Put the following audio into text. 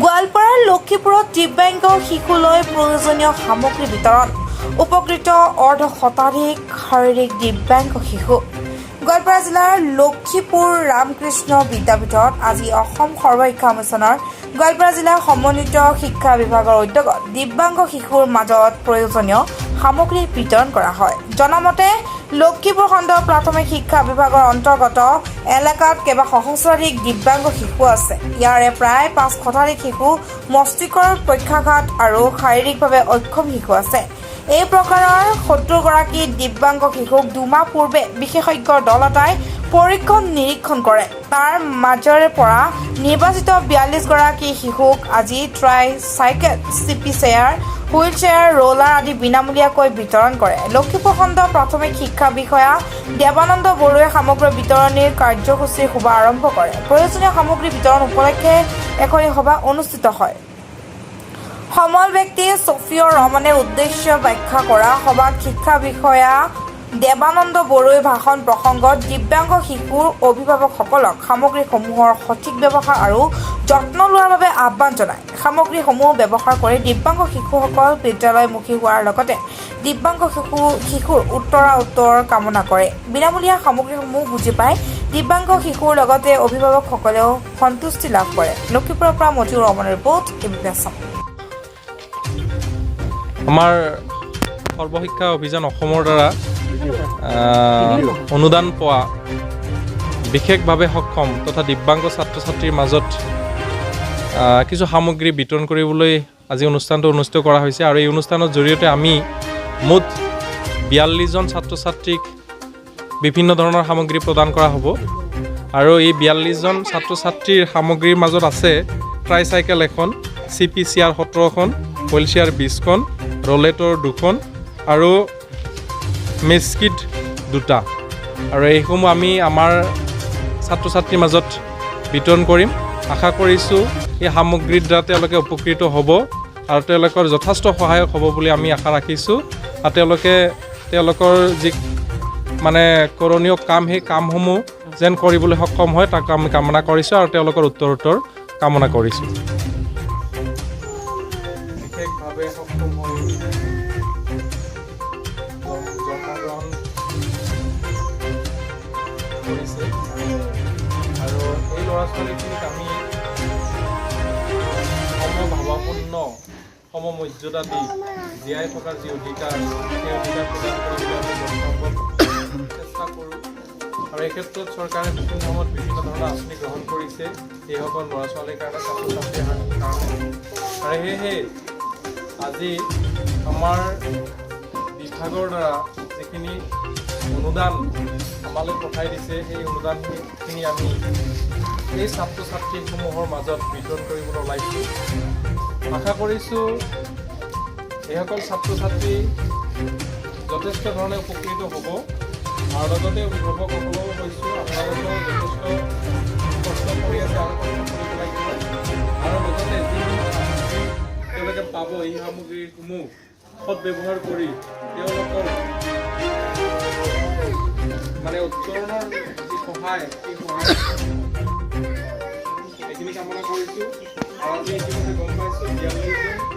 গোৱালপাৰাৰ লক্ষীপুৰত দিব্যাংগ শিশুলৈ প্ৰয়োজনীয় সামগ্ৰী বিতৰণ। উপকৃত অৰ্ধ শতাধিক শাৰীৰিক দিব্যাংগ শিশু। গোৱালপাৰা জিলাৰ লক্ষীপুৰ ৰামকৃষ্ণ বিদ্যাপীঠত আজি অসম সৰ্বশিক্ষা মিছনৰ গোৱালপাৰা জিলা সমন্বিত শিক্ষা বিভাগৰ উদ্যোগত দিব্যাংগ শিশুৰ মাজত প্ৰয়োজনীয় সামগ্ৰী বিতৰণ কৰা হয়। জনামতে, লক্ষীপুৰ খণ্ড প্ৰাথমিক শিক্ষা বিভাগৰ অন্তৰ্গত এলেকাত কেইবা সহস্ৰাধিক দিব্যাংগ শিশু আছে। ইয়াৰে প্ৰায় 5 শতাধিক শিশু মস্তিষ্কৰ পক্ষাঘাত আৰু শাৰীৰিকভাৱে অক্ষম শিশু আছে। এই প্ৰকাৰৰ 70গৰাকী দিব্যাংগ শিশুক 2 মাহ পূৰ্বে বিশেষজ্ঞৰ দল এটাই পৰীক্ষণ নিৰীক্ষণ কৰে। তাৰ মাজৰে পৰা নিৰ্বাচিত 42গৰাকী শিশুক আজি try cycle, CP chair, wheel chair, roller আদি বিনামূলীয়াকৈ বিতৰণ কৰে। লক্ষীপুৰ খণ্ড প্ৰাথমিক শিক্ষা বিষয়া দেৱানন্দ বড়োৱে সামগ্ৰী বিতৰণীৰ কাৰ্যসূচীৰ শুভাৰম্ভ কৰে। প্ৰয়োজনীয় সামগ্ৰী বিতৰণ উপলক্ষে এখনি সভা অনুষ্ঠিত হয়। সমল ব্যক্তি ছফিয়ৰ ৰহমানে উদ্দেশ্য ব্যাখ্যা কৰা সভাত শিক্ষা বিষয়া দেৱানন্দ বড়োই ভাষণ প্ৰসংগত দিব্যাংগ শিশুৰ অভিভাৱকসকলক সামগ্ৰীসমূহৰ সঠিক ব্যৱহাৰ আৰু যত্ন লোৱাৰ বাবে আহ্বান জনায়। সামগ্ৰীসমূহ ব্যৱহাৰ কৰি দিব্যাংগ শিশুসকল বিদ্যালয়মুখী হোৱাৰ লগতে দিব্যাংগ শিশুৰ উত্তৰা উত্তৰ কামনা কৰে। বিনামূলীয়া সামগ্ৰীসমূহ বুজি পাই দিব্যাংগ শিশুৰ লগতে অভিভাৱকসকলেও সন্তুষ্টি লাভ কৰে। লক্ষীপুৰৰ পৰা মতিউৰ ৰহমানৰ ৰিপৰ্ট, এবিপি আছাম। আমাৰ সৰ্বশিক্ষা অভিযান অসমৰ দ্বাৰা অনুদান পোৱা বিশেষভাৱে সক্ষম তথা দিব্যাংগ ছাত্ৰ ছাত্ৰীৰ মাজত কিছু সামগ্ৰী বিতৰণ কৰিবলৈ আজি অনুষ্ঠানটো অনুষ্ঠিত কৰা হৈছে। আৰু এই অনুষ্ঠানৰ জৰিয়তে আমি মুঠ 42জন ছাত্ৰ ছাত্ৰীক বিভিন্ন ধৰণৰ সামগ্ৰী প্ৰদান কৰা হ'ব। আৰু এই 42জন ছাত্ৰ ছাত্ৰীৰ সামগ্ৰীৰ মাজত আছে ট্ৰাইচাইকেল এখন, চি পি চেয়াৰ 17খন, হুইল চেয়াৰ 20খন, ৰলেটৰ দুখন আৰু মেস্কিট দুটা। আৰু এইসমূহ আমি আমাৰ ছাত্ৰ ছাত্ৰীৰ মাজত বিতৰণ কৰিম। আশা কৰিছোঁ, এই সামগ্ৰীৰ দ্বাৰা তেওঁলোকে উপকৃত হ'ব আৰু তেওঁলোকৰ যথেষ্ট সহায়ক হ'ব বুলি আমি আশা ৰাখিছোঁ। আৰু তেওঁলোকে তেওঁলোকৰ যি মানে কৰণীয় কাম, সেই কামসমূহ যেন কৰিবলৈ সক্ষম হয়, তাক আমি কামনা কৰিছোঁ আৰু তেওঁলোকৰ উত্তৰোত্তৰ কামনা কৰিছোঁ। বিশেষভাৱে সক্ষম হৈ জন্মগ্ৰহণ কৰিছে আৰু এই ল'ৰা ছোৱালীখিনিক আমি সমভাৱাপন্ন, সমমৰ্যাদা দি জীয়াই থকাৰ যি অধিকাৰ, সেই অধিকাৰ প্ৰদান কৰিবলৈ আমি যথাসম্ভৱ চেষ্টা কৰোঁ। আৰু এই ক্ষেত্ৰত চৰকাৰে বিভিন্ন সময়ত বিভিন্ন ধৰণৰ আঁচনি গ্ৰহণ কৰিছে এইসকল ল'ৰা ছোৱালীৰ কাৰণে, ছাত্ৰ ছাত্ৰীৰ কাৰণে। আৰু সেয়েহে আজি আমাৰ বিভাগৰ দ্বাৰা যিখিনি অনুদান আমালৈ পঠাই দিছে, সেই অনুদানখিনি আমি এই ছাত্ৰ ছাত্ৰীসমূহৰ মাজত বিতৰণ কৰিবলৈ ওলাইছোঁ। আশা কৰিছোঁ, এইসকল ছাত্ৰ ছাত্ৰী যথেষ্ট ধৰণে উপকৃত হ'ব। আৰু লগতে অভিভাৱকসকলেও কৈছোঁ, আপোনালোকেও যথেষ্ট কষ্ট কৰি আছে আৰু কষ্ট কৰিব লাগিব। আৰু লগতে যিসমূহ সামগ্ৰী তেওঁলোকে পাব, এই সামগ্ৰীসমূহ সৎ ব্যৱহাৰ কৰি তেওঁলোকৰ মানে উত্তৰণৰ যি সহায়, সেই সহায়, এইখিনি কামনা কৰিছোঁ। আৰু আজি ইতিমধ্যে গম পাইছোঁ, 42জন